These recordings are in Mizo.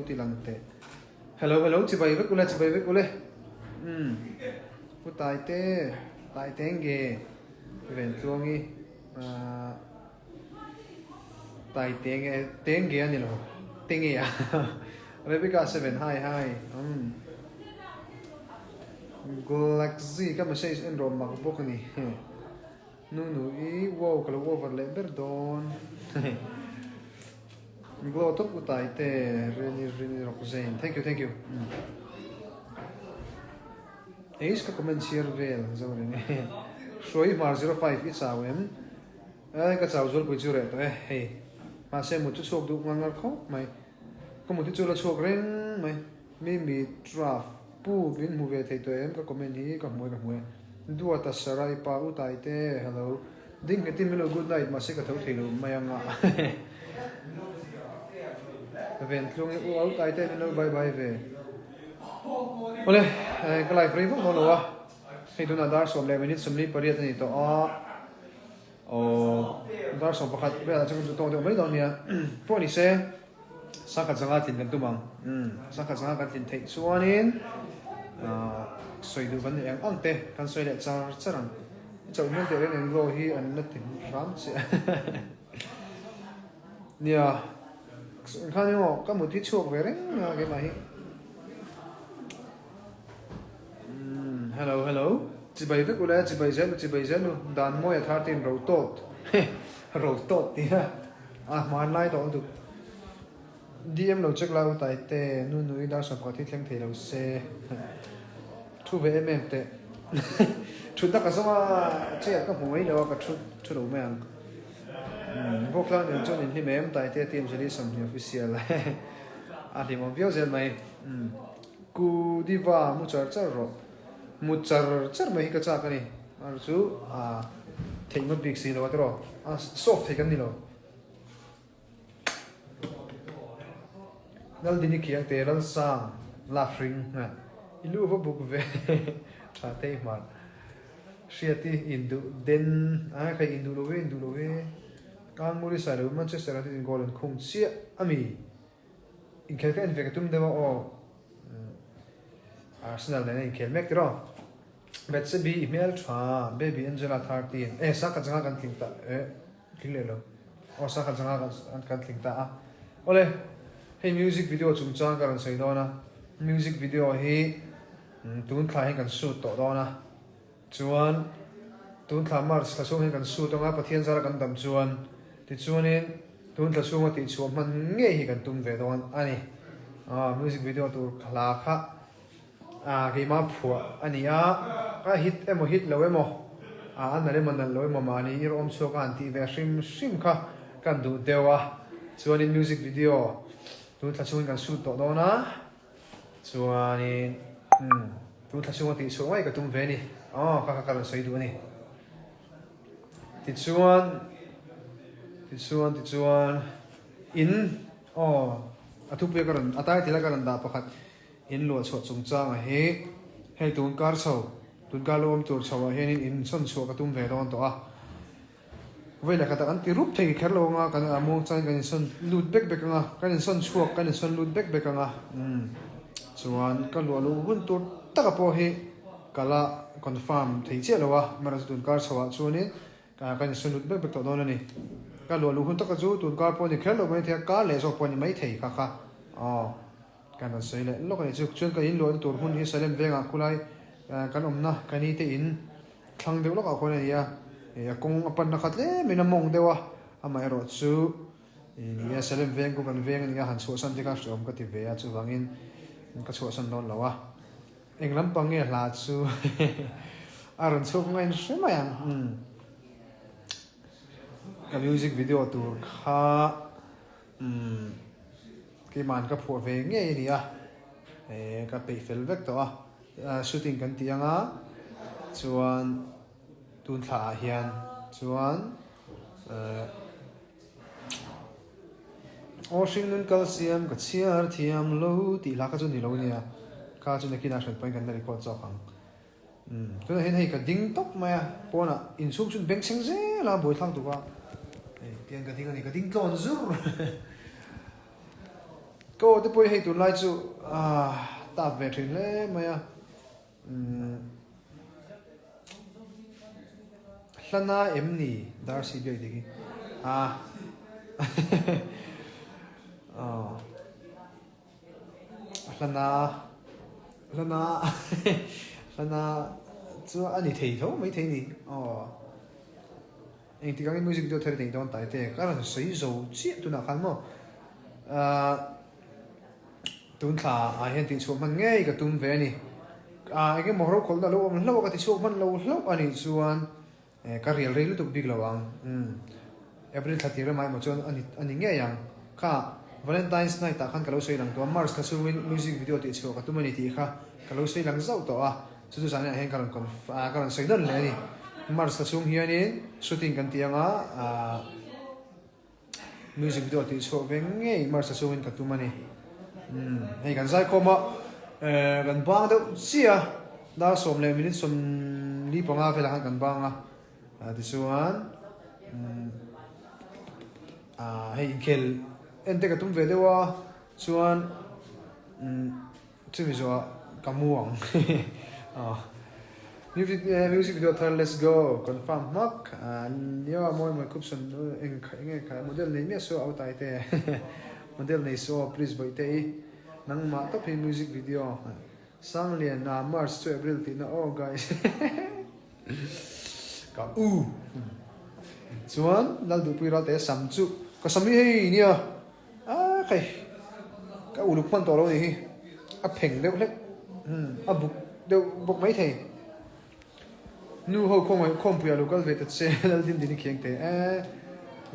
Lo ti lang teh. Hello hello chibai vek ule chibai vek ule. Umm Pu Taite Taite nge Ventluangi ahh Taite nge te nge a ni lo te nge a Rebecca 7 hi hi umm Galaxy ka message en rawh mak bawk a ni. Nunu i wow ka lo over leh ber dawn. Glow top u tai te Rini Rini Rock Zain thank you thank you. Eish ka comment chhiar vel zo rini. Hruai hmar 05 i chau em? Ai ka chau zualpui chu reh tawh e hei. Mahse mut chu chhuak duh ngar ngar khawp mai. Ka mut hi chu la chhuak reng mai. Mimi Traff, Pu min hmu ve thei tawh em? Ka comment hi ka hmu e ka hmu e. Duata Sarai pa u Taite, hello. Ding nghetin min lo good night mahse ka tho thei lo mai anga. Ventlung i u au Taite min lo bye bye ve. Awle, ka live rei vak dawn lo a. Hei tunah dar 10 leh minute 48 a ni tawh a. Aw, dar 11 velah chuan kan duh tawk deuh mai dawn nia. Pawh ni se. Sangkhat zanga tlin kan tum ang. Umm, sangkhat zanga kan tlin theih chuanin ahh sawi duh kan nei ang ang te kan sawi leh char char ang. I chauh hmel teh reng eng glow hi an la ti hram che a. Nia, engkhan emaw ka mut hi chhuak ve reng a keimah hi. Umm, hello hello, chibai vek ule, chibai zel u, chibai zel u, dan mawi a thar te in ro tawt, ro tawt tia. A hmanlai tawh lutuk. DM lo check lai u Taite, nu nui dar 10 hi thleng thei lo se. Thu ve em em teh. Thutna ka zawng a, chair ka hmu mai lo a, ka thu thu lo mai ang. Vawklang nen chuan in hlim em Taite team Jali 20 official. A hlimawm viau zel mai. Ku Diva mu char char rawh. Mu char char mai hi ka chak a ni. Ar chu a theih ngawt bik si lo a tiraw? A soft thei kan ni lo. Laldini Khiangte Lalsang laf ring a i lu va buk ve tha te i hmar. Hriati induh den a kha induh lo ve induh lo ve. Kangmuri Sailo Manchester United in goal an khung chiah a mi. Inkhel ka en ve ka tum deuh a aw. Arsenal nen a inkhel mek tiraw. Bethsebi i hmel tha Baby Angela 13 e sa ka changa kan tling ta e tling leh lo aw sa ka changa kan kan tling ta a awle hei music video chungchang ka rawn sawi dawn a music video hi tun thla hian kan shoot tawh dawn a chuan tun thla March thla chhung hian kan shoot anga Pathian zara kan dam chuan tichuanin tun thla chhunga tihchhuah hman ngei hi kan tum ve dawn a ni music video tur hla kha Ah keimah phuah a ni a, a hit emaw hit lo emaw, ah a nalh emaw nalh lo emaw mahni ir awm chhuak a han tih ve hrim hrim kha kan duh deuh a, chuanin music video tun thla chhungin kan shoot tawh dawn a, chuanin umm tun thla chhunga tih chhuah ngei ka tum ve a ni, aw kha kha ka rawn sawi duh a ni. Tichuan, tichuan, tichuan in aw a thupui a ka rawn a title a ka rawn dah pakhat. In luah chhuah chungchangah hi hei tun kar chho, tun kar lo awm tur chho ah hianin in sawn chhuah ka tum ve dawn tawh a. Vawi leh khatah kan ti rup thei kher lo anga kan a muang chuan kan insawn lut bek bek anga, kan insawn chhuak kan insawn lut bek bek anga umm chuan ka luah luh hun tur taka pawh hi ka la confirm thei chiah lo a, amaherawhchu tun kar chho ah chuanin Kan insawn lut bek bek tawh dawn a ni. Ka luah luh hun taka chu tun kar pawh a ni kher lo mai thei a, kar leh zawk pawh a ni mai thei kha kha. Aw, kan rawn sawi leh lawk a ni chu. Chuan ka in luahna tur hmun hi Salem vengah khulai kan awmna ka ni te in thlang deuh lawkah khuan a ni a. A kawng a panna kha tlemin a mawng deuh a, amaherawh chu ni e Salem veng chu kan veng a ni a, han chhuahsan te kha hreawm ka ti ve a, chuvangin ka chhuahsan dawn lo a. Eng lampang nge hla chu a rawn chhuak ngain hre mai ang. Umm. Ka music video tur kha umm keiman ka phuah ve ngei a ni a. Eh ka peih fel vek tawh a. Shooting kan tih anga chuan tun thla ah hian chuan eh Aw hringnun kal siam ka chhiar thiam lo tih hla kha chu ni lo nia, kha chu nakinah hran pawhin kan la record zawk ang. Umm tunah hian hei ka ding tawp mai a, pawnah inchhung chu bengchheng zel a buaithlak tuk a, hei tiang ka ding a ni, ka ding tlawn zur. Ka aw te pawh hi hei tunlai chu ah tap ve thin hle mai a. Umm Hlana em ni Darcy biak dik hi ah aw Hlana Hlana Hlana chu a ni thei tho mai thei ni aw Engtik angin music video thar i neih dawn tai te ka rawn sawi zo chiah tunah khan maw ahh tun thla ah hian tihchhuah hman ngei ka tum ve a ni ah eng emaw rokhawlhna lo awm hlauh a ka tichhuak hman lo hlauh a nih chuan eh ka rial rei lutuk bik lo ang umm April thla tir lamah emaw chuan a ni a ni ngei ang kha Valentine's night ah khan ka lo sawi lang tawh a March thla chhungin music video tihchhuah ka tum a ni tih kha ka lo sawi lang zauh tawh a. Chu chu zanah hian ka rawn conf ah ka rawn sawi nawn leh a ni. March thla chhung hianin shooting kan ti anga ah music video tih chhuah ve ngei March thla chhungin ka tum a ni. Umm hei kan zaikhawm a eh kan bang deuh chiah a dar sawm leh minute 45 velah khan kan bang a ah tichuan umm ah hei inkhel en te ka tum ve deuh a chuan umm. Chumi zawhah ka mu ang Music music video thar let's go confirm hmak nia mawi mawi khup sawn eng kha enge kha model nei miah suh au tai te model nei suh aw please bawihte i nangmah tawp hi music video Sanglian ah March chu April tihna aw guys ka u chuan Lalduhpui Ralte sam chu ka sam hi hei nia. A khai ka uluk hman tawh lo a nih hi a pheng deuh hlek umm a buk deuh bawk mai thei nu ho khawngaih khawmpuiah lo kal ve ta che Laldindini khiang teh e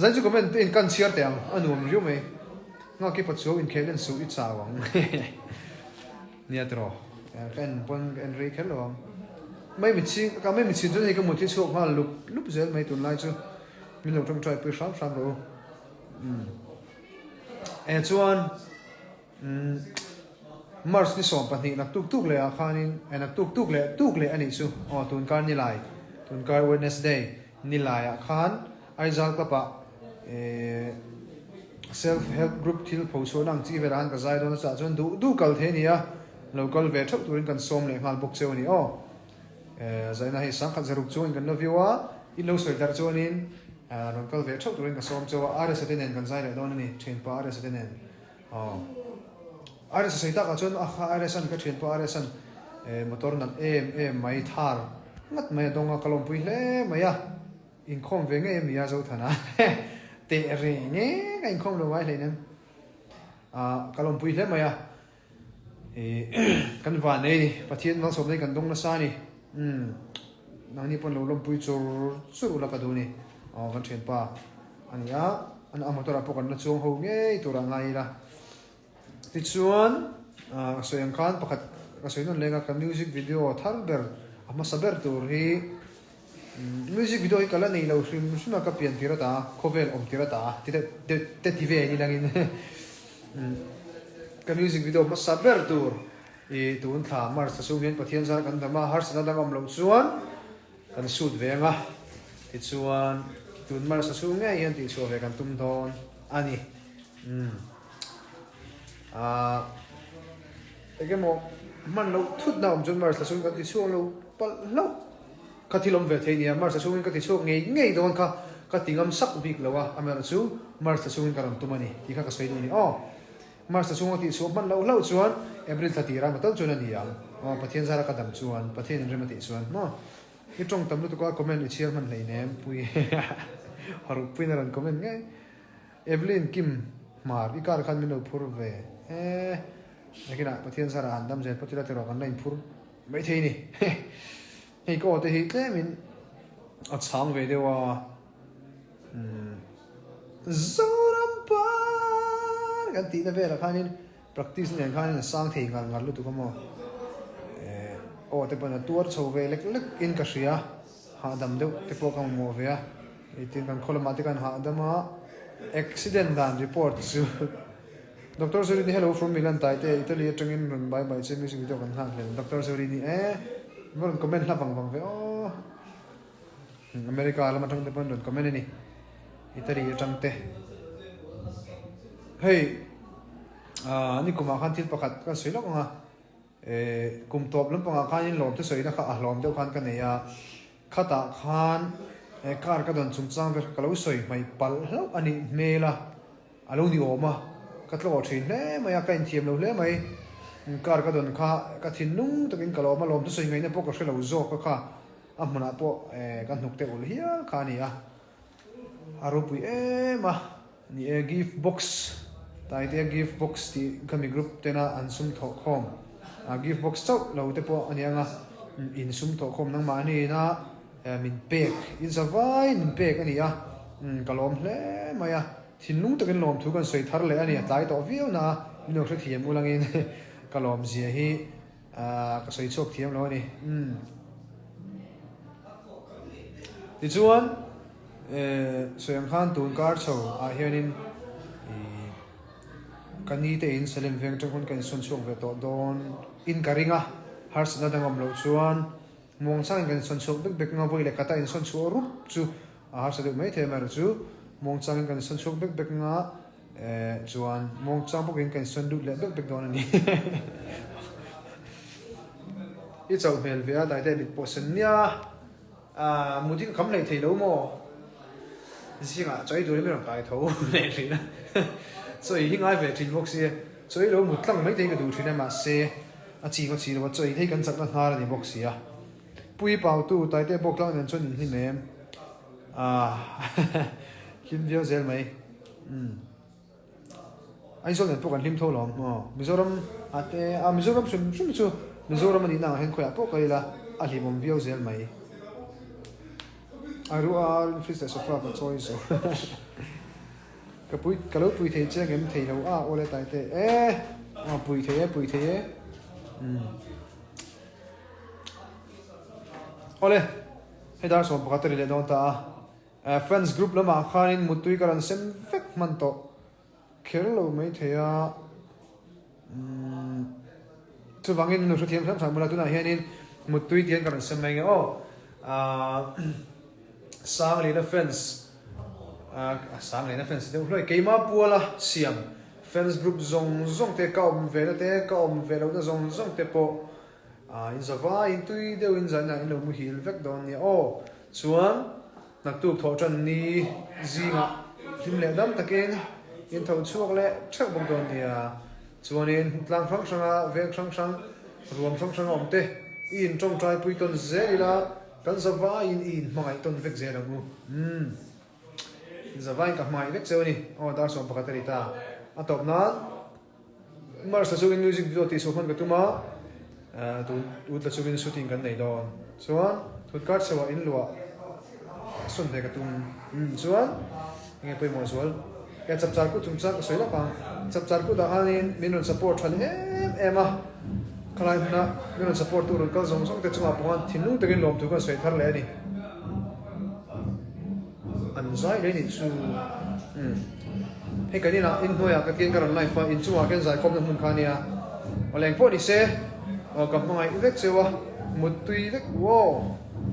zai chu comment te in kan chhiar teh ang a nuam riau mai nghak i pachuau inkhel en suh i chau ang nia tiraw ka en pawn ka en rei kher lo ang mai mi chhing ka mai mi chhin chuan hei ka mut hi chhuak nghal lup lup zel mai tunlai chu min lo tawngtai pui hram hram rawh u. Umm eh chuan umm March ni 12 naktuk tuk leh ah khanin eh naktuk tuk leh tuk leh a nih chu aw tunkar nilai tunkar Wednesday nilai ah khan Aizawl Club ah eh self help group thil pho chhuahna ang chi velah khan ka zai dawn a chah chuan duh duh kal thei a ni a lo kal ve theuh turin kan sawm leh nghal bawk cheu a ni aw. Zaina hei sangkhat zaruk chuangin kan la view a, in lo sawi darh chuanin rawn kal ve theuh turin ka sawm cheu a, RSA te nen kan zai leh dawn a ni, thianpa RSA te nen. Aw. RSA sawi takah chuan a kha RSA'n ka thianpa RSA'n motor nalh em em mai thar ngat mai a dawng a, ka lawmpui hle mai a, inkhawm ve ngei ami a Zothana teh reng e ka inkhawm lo ngai hleinem a, ka lawmpui hle mai a. Kan van nei ni, Pathian malsawmna hi kan dawng nasa a ni. Umm, nangni pawn lo lawmpui chur chur ula ka duh ni. Aw, kan thianpa a ni a, a motor ah pawh kan la chuang ho ngei tur ah ngai ila. Tichuan, ka sawi ang khan pakhat ka sawi nawn leng a, ka music video thar ber, a hmasa ber tur hi music video hi ka la nei lo hrim hrim a, ka pian tir ata, khawvel awm tir ata ti deuh deuh te ti ve ni langin. Ka music video hmasa ber tur i tun thla March thla chhung hian Pathian zar kan dam a, harsatna dang awm loh chuan kan shoot ve ang a, tichuan tun March thla chhung ngei hian tihchhuah ve kan tum dawn a ni. Umm ah eng emaw hman loh thutna awm chuan March thla chhung kan tichhuak lo palh hlauh. Ka thil awm ve thei nia, March-a chhungin ka ti chhuak ngei ngei dawn kha ka ti ngam sak bik lo a, amaherawh chu March-a chhungin ka rawn tum a ni tih kha ka sawi duh a ni aw. March-a chhunga tih chhuah hman loh hlauh chuan April thla tirah maw tal chuan a ni ang aw, Pathian zara ka dam chuan, Pathian in rem a tih chuan maw. I tawng tam lutuk a comment i chhiar hman hleinem pui haruk puiin a rawn comment ngei. Evelyn Kim Hmar i car khan min lo phur ve e, nakinah Pathian zara han dam zel phawt ila tiraw kan la inphur maithei a ni. Hei ka aw te hi tlemin a chhang ve deuh a, umm Zoram par kan tihna velah khanin practice nen khanin a sang thei ngar ngar lutuk a maw, eh aw te pawn a tuar chho ve lek lek in ka hria, hahdam deuh te pawh ka mamawh ve a, tin kan khaw lamah te khan hahdam a, accident dan report chu. Doctor Zorini hello from Milan Taite Italy atangin rawn bye bye che music video kan nghak hlel Doctor Zorini e va rawn comment hla vang vang ve aw America lam atang te pawn rawn comment ani Italy atang te hei Aaa nikumah khan thil pakhat ka sawi lawk ang a, eh kum tawp lampangah khanin lawmte sawina kha a hlawm deuh khan ka nei a, khatah khan eh car ka dawn chungchang vel kha ka lo sawi hmai palh hlauh a nih hmel a, a lo ni awm a, ka tlawh thin hle mai a, ka inthiam lo hle mai, car ka dawn kha ka thinlung takin ka lawm a, lawmte sawi ngaihna pawh ka hre lo zawk a kha, a hmunah pawh eh ka hnuk te ulh hial kha a ni a. A ropui em a, ni e gift box Taitea gift box tih khami group tena an sum thawh khawm a gift box chauh lo te pawh a ni ang a, in sum thawh khawm nangmah hnena min pek in za vai min pek a ni a, ka lawm hle mai a, thinlung takin lawm thu kan sawi thar leh a ni, a tlai tawh viau na a, min lo hrethiam ulangin ka lawm zia hi ka sawi chhuak thiam lo a ni. Tichuan, sawi ang khan tun kar chho ah hianin ka ni te in Salem veng atang khawn ka insawn chhuak ve tawh dawn in ka ring a, harsatna dang awm loh chuan muangchangin kan insawn chhuak bek bek anga vawi leh khat a insawn chhuah rup chu a harsa deuh maithei amaherawhchu muangchangin kan insawn chhuak bek bek anga Eh, chuan muangchang bawkin ka insawn lut leh bek bek dawn a ni. I chauh hmel ve a, Taite mit pawh sen nia. Ah, mut hi ka kham hlei thei lo maw? Zingah chawi turin min rawn kai tho leh thin a. Chawi hi ngai ve thin bawk si. Chawi lo mut tlang mai te hi ka duh thin a, mahse a chi ngawt si lo a, chawi hi kan chakna hnar a ni bawk si a. Pui Pautu, Taite bawk tlang nen chuan inhlim em? Ah, hlim viau zel mai. Umm. Aizawl nen pawh kan hlim tho lawm maw? Mizoram ah te, ah Mizoram hrim hrim chu Mizoram a nihna ang hian khawiah pawh ka ila a hlimawm viau zel mai. A ruah a rin fridge leh sofa ka chawi zo. Ka pui, ka lo pui thei che ngem thei lo a awle tai te e, ah pui thei e, pui thei e. Umm. Awle, hei dar 11 a ri leh dawn ta a. Fans group lamah khanin muttui ka rawn sem vek hman tawh kher lo maithei a, umm chuvangin nu hrethiam hram hram bula tunah hianin muttui tihian ka rawn sem mai nge aw. Ahh Sanglina fans ahh Sanglina fans deuh hluai keimah puala siam fans group zawng zawng te ka awm ve na te ka awm ve lohna zawng zawng te pawh ahh in zava in tui deuhin zanah in lo muhil vek dawn nia aw. Chuan, naktuk thawh tan ni zingah hlim leh dam takin in tho chhuak leh theuh bawk dawn nia. Chuanin tlang hrang hranga veng hrang hrang, ruam hrang hranga awm te i in tawngtai pui tawn zel ila kan zavaiin i in hmangaih tawn vek zel ang u. Umm. Zavaiin ka hmangaih vek cheu a ni. Aw, dar 11 a ri ta. A tawp nan. Mars la chungin music video tih chhuah hman ka tum a, tun ut la chungin shooting kan nei dawn. Chuan thut kar chhoah in luah sawn ve ka tum. Umm chuan enge pawimawh zual e chapchar kut chungchang ka sawi lawk ang. Chapchar kutah khanin min rawn support tha leh em em a, khalai hmuna min rawn support tu rawn kal zawng zawng te chungah pawh khan thinlung takin lawmthu kan sawi thar leh a ni. An zai leh nih chu umm hei kan inah inhnuaiah ka tian ka rawn live a inchungah khian zaikhawmna hmun kha ania aw leng pawh ni se aw ka hmangaih vek cheu a muttui vek u aw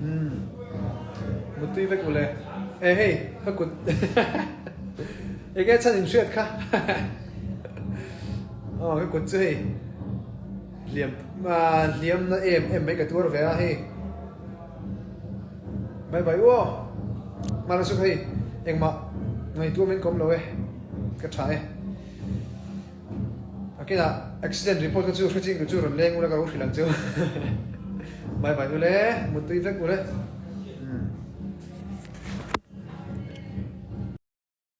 umm muttui vek u le e hei ka kut enge chhan inhriat kha aw ka kut chu hei hliam hliamna em em mai ka tuar ve a hei. Bye bye u aw. Hmana chu hei engmah ngaihtuah min kawm lo e. Ka tha e. A kinah accident report kha chu hre ching tu chu rawn leng ula ka lo hrilh ang chu. Bye bye u le, muttui vek u le.